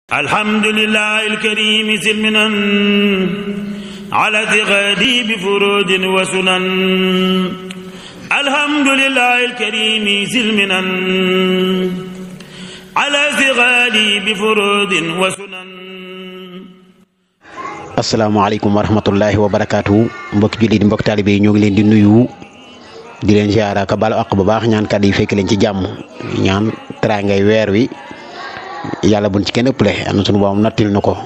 الحمد لله الكريم سلمنا على ثقادي بفروض وسنن. الحمد لله الكريم سلمنا على ثقادي بفروض وسنن. asalaamaaleykum wa rahmatullahi wa barakaatu mbokki jullit mbokki taalibe yi ñoo ngi leen di nuyu di leen ziara ka balu ak bu baax ñaan kat yi fekk leen ci jàmm ñaan teraangay weer wi yàlla buñ ci kenn ëppale am na sunu boom nattil na ko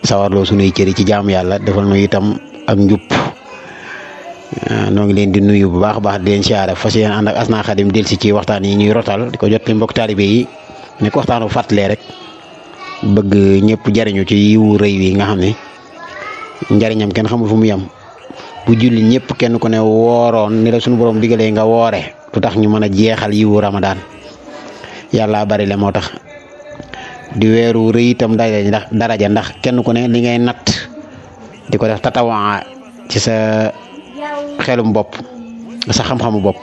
sawarloo sunuy cëri ci jaamu yàlla defal nu itam ak njub noo ngi leen di nuyu bu baax baax di leen ziara fas yéene ànd ak Asna Khadim del si ci waxtaan yi ñuy rotal di ko jot li mbokki taalibe yi ne ko waxtaanu fàttalee rek bëgg ñëpp jariñu ci yiwu rëy wi nga xam ne njariñam kenn xamul fu mu yam bu julli ñëpp kenn ku ne wooroon ni la suñu borom digalee nga woore lu tax ñu mën a jeexal yiwu Ramadan yàlla bari le moo tax di weeru rëy itam daraja ndax kenn ku ne li ngay natt di ko def tatawaa ci sa xelum bopp sa xam-xamu bopp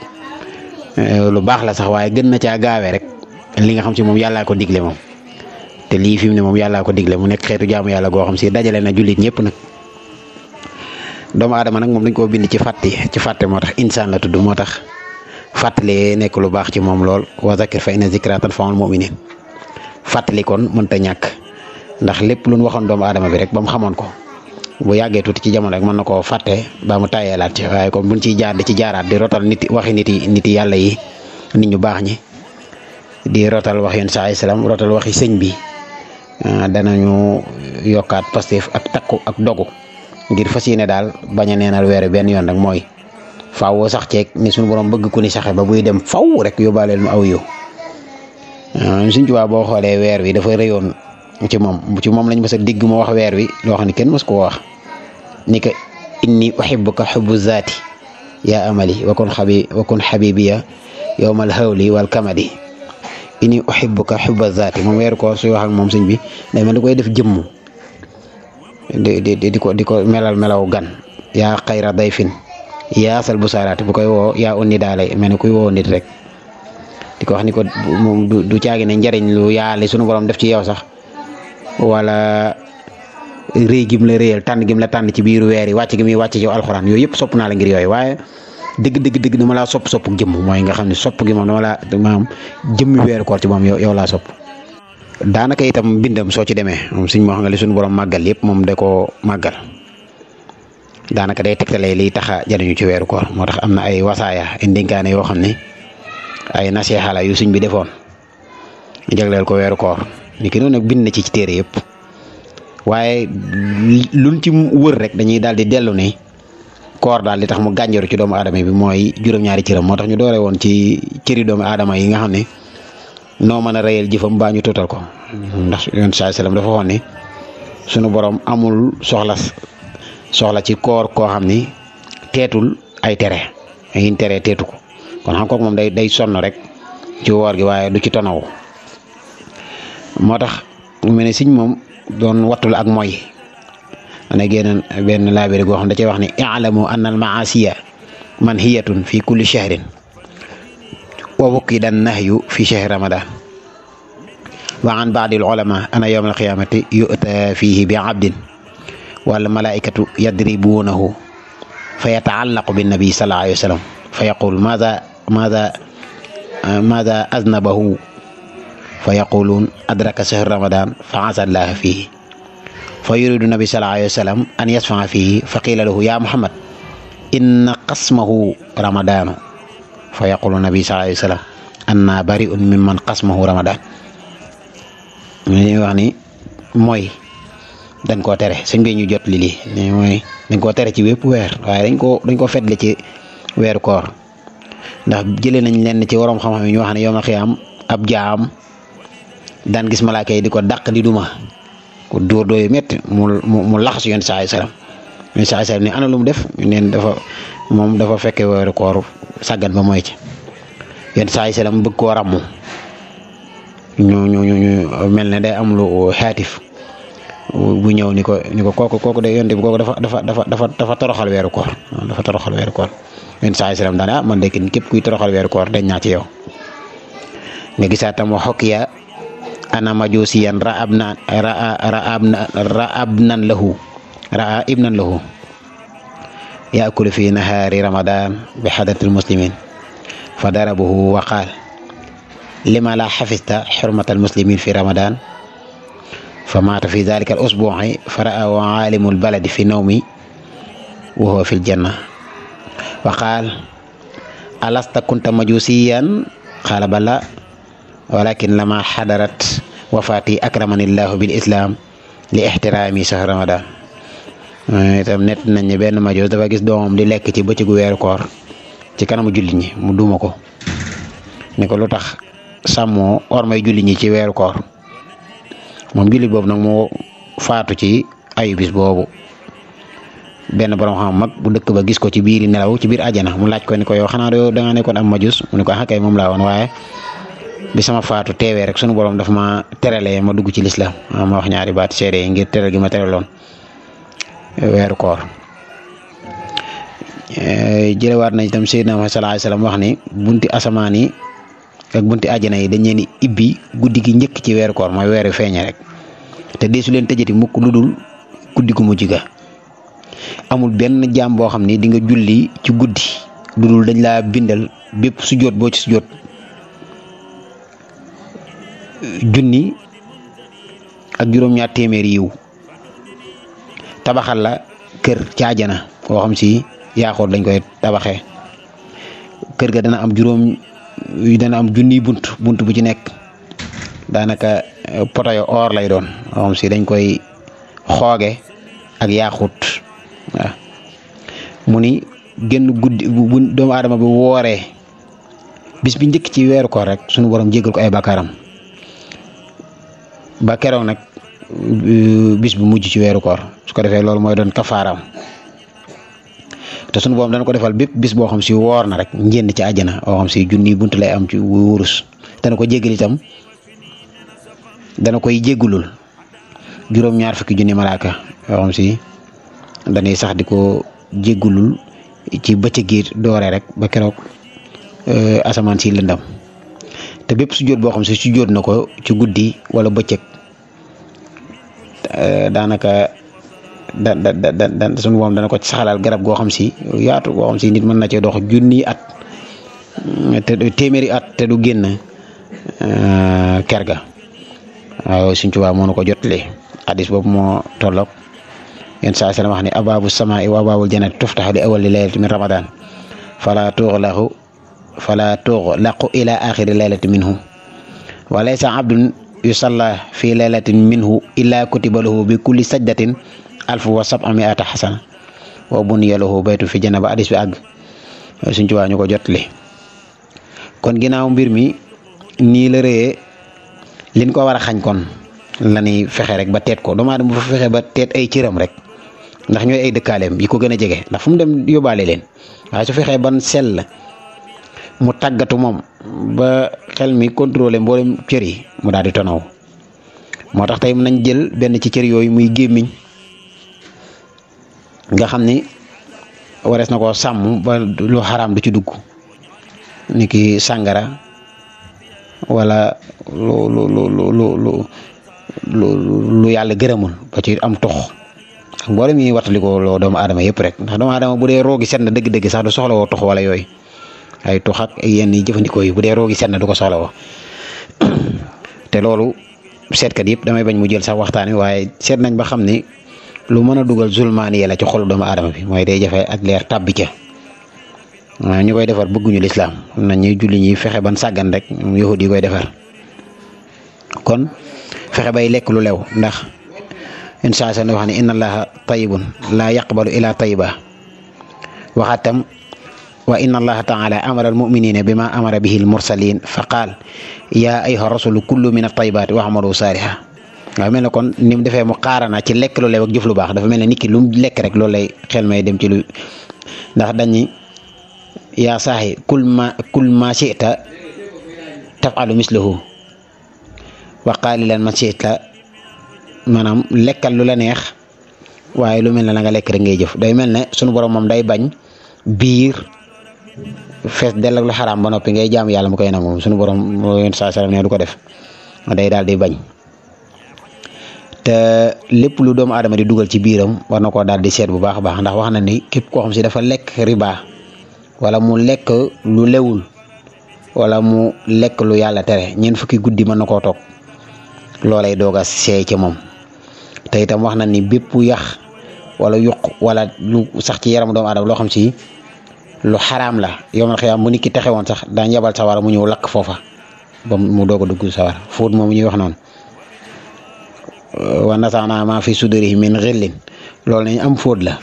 lu baax la sax waaye gën na caa gaawee rek li nga xam si moom yàllaa ko digle moom te lii fi mu ne moom yàllaa ko digle mu nekk xeetu jaamu yàlla goo xam si dajale na jullit ñëpp nag. doomu aadama nag moom dañ koo bind ci fàtte moo tax insaan la tudd moo tax fàttali nekk lu baax ci moom lool wa zakir fa inna zikra tanfa'ul mu'minin fàttali kon mënta ñàkk ndax lépp lu ñu waxoon doomu aadama bi rek ba mu xamoon ko bu yàggee tuuti ci jamono rek mën na koo fàtte ba mu tàyyeelaat ci waaye kon buñ ciy jaar di ci jaaraat di rotal waxi nit yàlla yi nit ñu baax ñi di rotal wax yéen saa salaam rotal waxi sëñ bi danañu yokkaat Pastef ak takku ak dogu ngir fas yéene daal bañ a neenal weer benn yoon rek mooy faaw sax ceeg ni suñu borom bëgg ku ni saxe ba buy dem faw rek yóbbaaleel mu aw yow suñ ci waa boo xoolee weer wi dafa rëyoon ci moom lañ mës a digg mu wax weer wi loo xam ne kenn mës koo wax ni que inni uhibbuka hubbu zaati yaa amali wa kun habibiya yawmal hawli wal kamadi inni uhibbuka hubba zaati moom weeru ko suy wax ak moom sëñ bi day mel ni koy def jëmm di ko melaw gan yaa xayra dayfin yaa sal bu saaraati bu koy woo yaa unni daale mel ni kuy woo nit rek di ko wax ni ko moom du caagi ne njariñ lu yaali sunu borom def ci yow sax wala rëy gim la réyal tànn gim la tànn ci biiru weer yi wàcc gi muy wàcc ci alxuraan yooyu yëpp sopp naa la ngir yooyu waaye dëgg dama laa sopp jëmm mooy nga xam ne sopp gi moom dama laa maanaam jëmmi weeru koor ci moom yow laa sopp daanaka itam bindam soo ci demee moom suñ moo xam nga li suñu borom màggal yëpp moom da koo màggal daanaka day tegtalee liy tax a jariñu ci weeru koor moo tax am na ay wasaaya ay ndénkaane yoo xam ne ay nasiha la yu suñ bi defoon jagleel ko weeru koor ni ki noonu nag bind na ci téere yëpp waaye luñ ci wër rek dañuy daal di dellu ne koor daal li tax mu gànjaru ci doomu aadama bi mooy juróom-ñaari cëram moo tax ñu doore woon ci cëri doomu aadama yi nga xam ne noo mën a reyal jëfam baa ñu tuutal ko ndax yonent saa sallam dafa waxoon ne sunu borom amul soxla ci koor koo xam ni teetul ay tere yiñ tere teetu ko kon xam kooku moom day sonn rek ci woor gi waaye du ci tonaw moo tax mu mel ne siñ moom doon wattul ak mooy ana génn benn laabiri goo xam da cee wax ni i'lamu anna al ma'asiya manhiyatun fi kulli shahrin wa wuqida nahyu fi shahri ramadan wa an ba'di al ulama ana yawm al qiyamati yu'ta fihi bi abdin wal malaikatu yadribunahu fa yata'allaqu bin nabi sallallahu alayhi wa sallam fa yaqul madha aznabahu fa yaqulun adraka shahr ramadan fa asa allah fihi fa yuridu nabi sallallahu alayhi wa sallam an yasfa'a fihi fa qila lahu ya muhammad inna qasmahu ramadanu fa yaqulu nabi sallallahu alayhi wa sallam anna bari'un mimman qasmahu ramadan ñuy wax ni mooy dañ koo tere sëñ bi ñu jot lii mooy dañ koo tere ci wépp weer waaye dañ koo fetle ci weeru koor ndax jëlee nañ leen ci waroom xam-xam yi ñu wax ne yawmal xiyaam ab jaam daan gis malaaka yi di ko dàq di duma ko dóor dooyu métti mu laxasu yonent sallallahu alayhi wasallam ne ana lu mu def neen dafa fekke weeru koor sàggan ba mooy ci yonent sallallahu alayhi wasallam bëgg koo ràmmu ñu mel ne day am lu xaatif bu ñëw ni ko kooku de yonent bi kooku dafa toroxal weeru koor dafa toroxal weeru koor yonent sallallahu alayhi wasallam daan man de képp kuy toroxal weeru koor dañ naa ci yow nga gisaat tam wa hokkiya ana majusiyan ra'a ibnan lahu yaakulu fi nahaari ramadan bi hadratil muslimin fa darabahu wa qaal lima la xafista xurmatal muslimin fi ramadan fa maata fi dalika al usbuuci fa ra'ahu aalimu lbaladi fi nawmi wa huwa fi ljanna wa qaal alasta kunta majusiyan qaala bala walakin lama xadarat wafaati akramani llahu bil islam li ixtiraami sahr ramadan itam net nañ ne benn majoos dafa gis doomam di lekk ci bëccëgu weeru koor ci kanamu jullit ñi mu duma ko ne ko lu tax sàmmoo ormay jullit ñi ci weeru koor moom jullit boobu nag moo faatu ci ayu bis boobu benn borom xam mag bu dëkk ba gis ko ci biiri nelaw ci biir àjjana mu laaj ko ni ko yow xanaa da nga nekkoon am majus mu ne ko kay moom laa woon waaye bi sama faatu teewee rek sunu borom dafa ma teralee ma dugg ci lislaam ma wax ñaari baati seede yi ngir teral gi ma teraloon weeru koor. Jëlewaat nañ itam Seydina Muhammad sallallahu alayhi wasallam wax ni bunti asamaan yi ak bunti àjjana yi dañ leen di ibbi guddi gi njëkk ci weeru koor mooy weeru feeñe rek te deesu leen tëjati mukk lu dul guddi gu mujj ga. amul benn jaam boo xam ni di nga julli ci guddi lu dul dañ laa bindal bépp sujjóot boo ci sujjóot junni ak juróom-ñaar téeméeri yiw tabaxal la kër ci àjjana koo xam si yaaxoot lañ koy tabaxee kër ga dana am junniy bunt bu ci nekk daanaka poto yo or lay doon koo xam si dañ koy xooge ak yaaxut waaw mu ni génn guddi bu doomu aadama bi wooree bis bi njëkk ci weeru koor rek sunu borom jéggal ko ay bakkaaram ba keroog nag bis bu mujj ci weeru koor su ko defee loolu mooy doon kafaaram te sunu borom dana ko defal bépp bis boo xam si woor na rek njënd ci àjjana boo xam si junni bunt lay am ci wurus dana ko jéggal itam dana koy jéggulul juróom-ñaar fukki junni malaaka yoo xam si dañuy sax di ko jéggulul ci bëccëg gi doore rek ba keroog asamaan si lëndam te bépp sujjóot boo xam si sujjóot na ko ci guddi wala bëccëg daanaka sunu borom dana ko ci saxalal garab goo xam si yaatu goo xam si nit mën na cee dox junni at te téeméeri at te du génn ker ga waaw Sëñ Tuubaa moo nu ko jotlee hadis boobu moo tolloog yéen saa sallam wax ne abaabu samaa'i wa abaabul jannati tuftahu li awwali laylati min ramadan fala tughlaqu ila axiri laylati minhu wa laysa abdun yusalla fi laylatin minhu illa kutiba lahu bi kulli sajdatin alfu wa sab'ami'ata xasana wa buniya lahu baytu fi janna ba hadis bi àgg Sëñ Tuubaa ñu ko jotlee kon ginnaaw mbir mi nii la rëyee liñ ko war a xañ kon la ñuy fexe rek ba teet ko doomu aadama bu fa fexe ba teet ay cëram rek ndax ñooy ay dëkkaaleem yi ko gën a jege ndax fu mu dem yóbbaale leen waaye su fexee ban sell mu tàggatu moom ba xel mi contrôlé mboolem cër yi mu daal di tonaw moo tax tey nañ jël benn ci cër yooyu muy gémmiñ nga xam ni warees na koo sàmm ba lu xaraam du ci dugg ni ki sàngara wala lu yàlla gërëmul ba ci am tux ak mboolem yi wattaliko loo doomu aadama yëpp rek ndax doomu aadama bu dee roogi set na dëgg-dëgg sax du soxla woo tux wala yooyu ay tux ak yenn yi jëfandikoo yi bu dee roogi set na du ko soxla woo te loolu seetkat yëpp damay bañ mu jël sax waxtaan wi waaye seet nañ ba xam ni lu mën a dugal zulmaani yàlla ci xolu doomu aadama bi mooy day jafe ak leer tàbbi ca waaw ñu koy defar bëgguñu lislaam nañ ñuy julli ñi fexe ban sàggan rek yahud yi koy defar kon fexe bay lekk lu lew ndax insa sa wax ne inna allaha tayyibun la yaqbalu ila tayyiba waxatam wa inna allaha taala amara almuminina bima amara bihi almursalin fa qaal ya ayuha rasulu kullu min at-tayyibati wa amalu saaliha waaw mel ne kon ni mu defee mu xaarana ci lekk lu lew ak jëf lu baax dafa mel ne nit ki lu mu lekk rek loolu lay xel may dem ci lu ndax dañi yaa saaxi kul ma shi'ta taf'alu mislahu wa qalilan ma shi'ta maanaam lekkal lu la neex waaye lu mel ne la nga lekk rek ngay jëf day mel ne sunu borom moom day bañ biir fees dell ak lu xaraam ba noppi ngay jaam yàlla mu koy nangu moom sunu borom yéen saa salaam ne du ko def day daal di bañ te lépp lu doomu aadama di dugal ci biiram war na koo daal di seet bu baax a baax ndax wax na ni képp koo xam si dafa lekk riba wala mu lekk lu lewul wala mu lekk lu yàlla tere ñeent fukki guddi mën na koo toog loolay doog a seey ci moom te itam wax na ni bépp yax wala yuq wala lu sax ci yaramu doomu aadama loo xam si lu xaraam la yowmal xiyaam bu nit ki texe woon sax daañ yebal sawara mu ñëw lakk foofa ba mu doog a dugg sawara fóot moom ñuy wax noonu wa nasaana maa fi sudurihim min ghillin loolu nañ am fóot la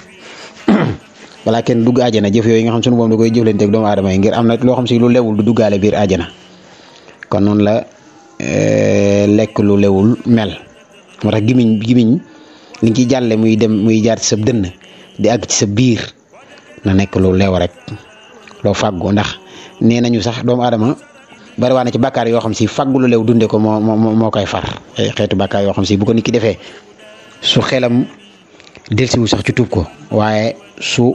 wala kenn dugg àjjana jëf yooyu nga xam sunu boom da koy jëflante ak doomu aadama yi ngir am na loo xam si lu lewul du duggaale biir àjjana kon noonu la lekk lu lewul mel moo tax gimiñ li nga ciy jàlle muy dem muy jaar ci sa dënn di àgg ci sa biir na nekk lu leew rek loo fàggu ndax nee nañu sax doomu aadama bari waa na ci bàkkaar yoo xam si fàggu lu leew dunde ko moo koy far ay xeetu bàkkaar yoo xam si bu ko nit ki defee su xelam delsiwu sax ci tuub ko waaye su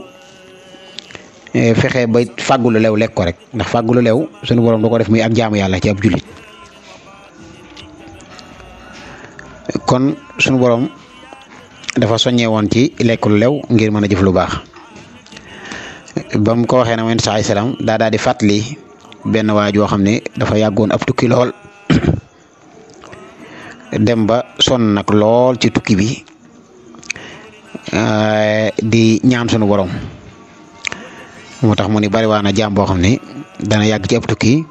fexee ba fàggu lu leew lekk ko rek ndax fàggu lu leew sunu borom da ko def muy ak jaamu yàlla ci ab jullit kon sunu borom dafa soññee woon ci lekk lu lew ngir mën a jëf lu baax ba mu ko waxee na Yonent saa salaam daal di fàttali benn waa joo xam ne dafa yàggoon ab tukki lool dem ba sonn nag lool ci tukki bi di ñaan sunu borom moo tax mu ni bari waa na jaam boo xam ne dana yàgg ci ab tukki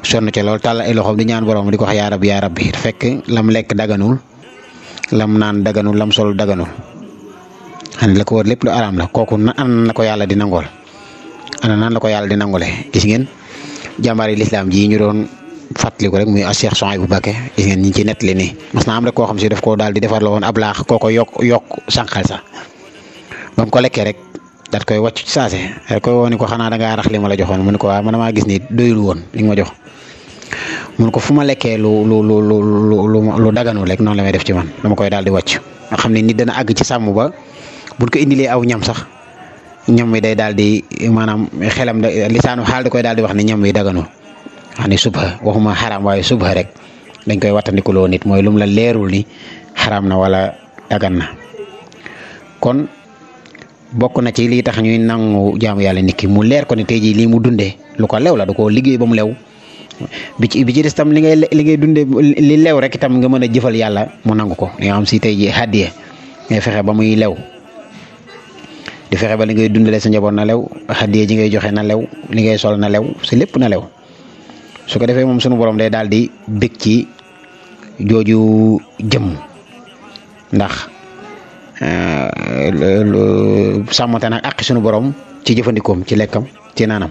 sonn ca lool tàll ay loxoom di ñaan borom di ko wax yaa rabbi fekk lam lekk daganul lam naan daganul lam sol daganul xam la ko war lépp lu araam la kooku ana la ko yàlla di nangool ana nan la ko yàlla di nangole gis ngeen jàmbaari lislaam ji ñu doon fàttali ko rek muy Cheikh Souhaïbou Mbacké gis ngeen ñi ci nettali nii mas naa am rek koo xam si daf koo daal di defar la woon ab laax kooko yokk sànqal sax ba mu ko lekkee rek daat koy wàcc ci saase rek koy wooni ko xanaa da ngaa rax li ma la joxoon mu ne ko waaw man maa gis ni doyul woon li nga ma jox mun ko fu ma lekkee lu daganul rek noonu la may def ci man dama koy daal di wàcc nga xam ne nit dana àgg ci sàmm ba buñ ko indilee aw ñam sax ñam wi day daal di maanaam xelam lisaanu xaal da koy daal di wax ne ñam wi daganul wax ne subha waxuma xaraam waaye subha rek dañ koy wattandikuloo nit mooy lum la leerul ni xaraam na wala dagan na kon bokk na ci lii tax ñuy nangu jaamu yàlla nit ki mu leer ko ne tey jii lii mu dundee lu ko lew la du ko liggéey ba mu lew bi ci des tam li ngay dundee li lew rek itam nga mën a jëfal yàlla mu nangu ko li nga xam si tey jii hadiya ngay fexe ba muy lew di fexe ba li ngay dundale sa njaboot na lew hadiya ji ngay joxe na lew li ngay sol na lew si lépp na lew su ko defee moom sunu borom day daal di bég ci jooju jëm ndax sàmmante nag àqi sunu borom ci jëfandikoom ci lekkam ci naanam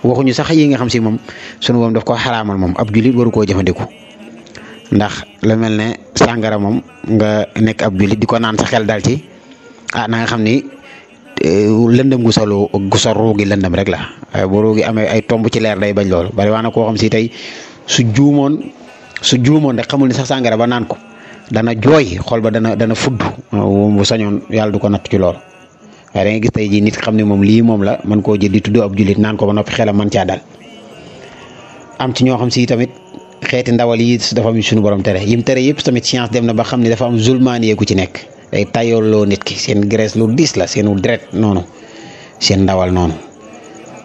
waxuñu sax yi nga xam si moom sunu borom daf ko xaraamal moom ab jullit waru koo jëfandiku ndax lu mel ne sàngara moom nga nekk ab jullit di ko naan sa xel dal ci na nga xam ni lëndëm gu sa ruugi lëndëm rek la waaye bu ruugi amee ay tomb ci leer day bañ loolu bari waa na koo xam si tey su juumoon rek xamul ni sax sàngara ba naan ko dana jooy xol ba dana fudd bu sañoon yàlla du ko natt ci loolu waaye da ngay gis tey jii nit xam ne moom lii moom la mën koo jël di tudd ab jullit naan ko ba noppi xelam man caa dal am ci ñoo xam si tamit xeeti ndawal yi dafa am suñu borom tere yim tere yëpp tamit science dem na ba xam ne dafa am zulmaaniye ku ci nekk day tayooloo nit ki seen graisse lu diis la seenu deret noonu seen ndawal noonu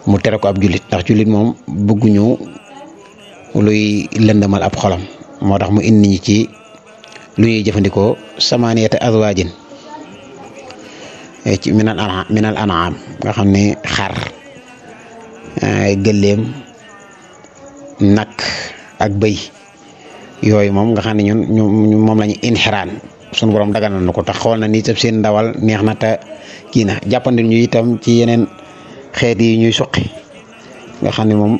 mu tere ko ab jullit ndax jullit moom bëgguñu luy lëndëmal ab xolam moo tax mu indi ñi ci lu ñuy jëfandikoo samaaniyata azwaajin ci minal anaam nga xam ne xar gëléem nag ak bëy yooyu moom nga xam ne ñun moom la ñu inxiraan sunu borom daganal na ko tax xool na ni tam seen ndawal neex na te kii na jàppandi ñu itam ci yeneen xeet yi ñuy suqi nga xam ne moom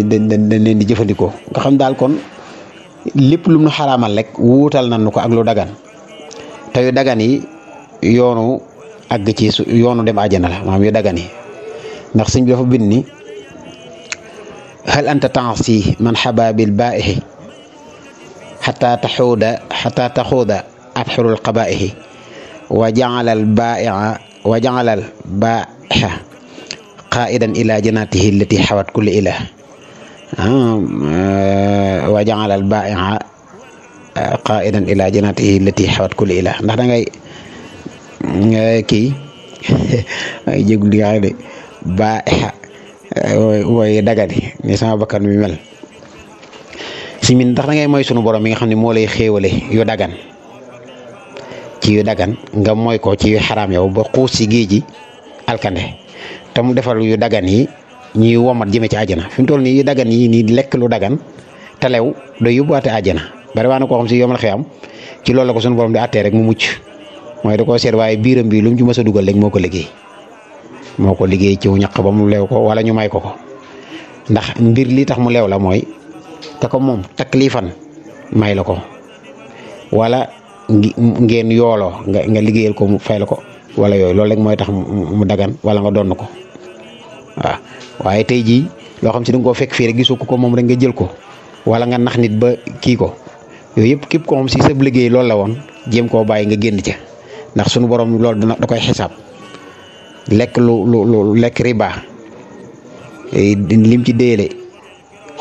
dañ leen di jëfandikoo nga xam daal kon lépp lu nu xaraamal rek wuutal nañu ko ak lu dagan te yu dagan yi yoonu àgg ci yoonu dem àjjana la maanaam yu dagan yi ndax sëñ bi dafa bind ni hal anta tansi man xabaabil baa'ihi xataa taxuuda abxurul qabaa'ihi wa ja'alal baa'iha qaa'idan ila jannatihi allati xawat kulli ilah wa ja'alal baa'iha qaidan ila jannatihi allati hawat kulli ila ndax da ngay kii ay jégul di nga xam ne ba wooy dagadi ni sama bakkan mi mel si min ndax da ngay mooy sunu borom mi nga xam ne moo lay xéewale yu dagan ci yu dagan nga mooy ko ci yu xaraam yow ba xuus si géej gi alkande te mu defal yu dagan yi ñuy womat jëme ci àjjana fi mu toll nii yu dagan yi nii lekk lu dagan te lew doy yóbbuwaate àjjana bari waa na koo xam si yomal xiyam ci loolu la ko sunu borom di àttee rek mu mucc mooy da koo seet waaye biiram bi lu mu ci mës a dugal rek moo ko liggéey ci ñaq ba mu leew ko wala ñu may ko ndax mbir li tax mu leew la mooy te ko moom taklifan may la ko wala ngeen yooloo nga liggéeyal ko mu fay la ko wala yooyu loolu rek mooy tax mu dagan wala nga donn ko waaw waaye tey jii loo xam si da nga koo fekk fii rek gisoo ko moom rek nga jël ko wala nga nax nit ba kii ko yooyu yëpp képp ko xam si sa liggéey loolu la woon jéem koo bàyyi nga génn ca ndax sunu borom loolu da koy xisaab lekk lu lekk riba lim ci déele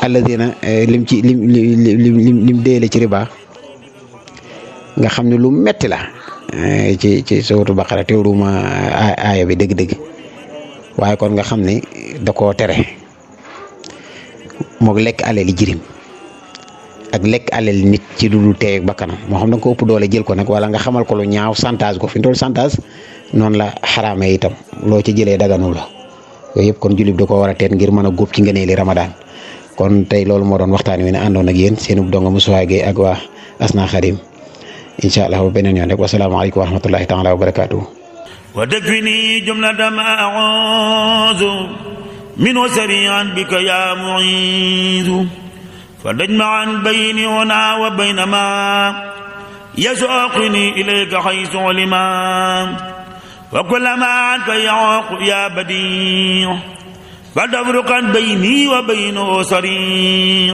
alladina lim déele ci riba nga xam ne lu metti la ci sootu Baqara teewluma aaya bi dëgg-dëgg waaye kon nga xam ne da koo tere moog lekk alali jirim ak lekk alali nit ci lu dul teey ak bakkanam moo xam da nga ko ëpp doole jël ko nag wala nga xamal ko lu ñaaw chantage ko fi mu toll chantage noonu la xaraamee itam loo ci jëlee daganu la yooyu yëpp kon jullit da koo war a teet ngir mën a góob ci ngëneeli Ramadan kon tey loolu moo doon waxtaan wi ne àndoon ak yéen seenub donga Moussa Gueye ak waa Asna Khadim incha allah ba beneen yoon rek wasalaamaaleykum wa rahmatullahi taala wa barakaatuhu wa takfini jumlata ma a'uuzu minhu sari'an bika ya mu'iizu فلجمعا بيني هنا وبين ما يسوقني إليك حيث علما وكلما عنك يعوق يا بديع فتفرقا بيني وبينه صريع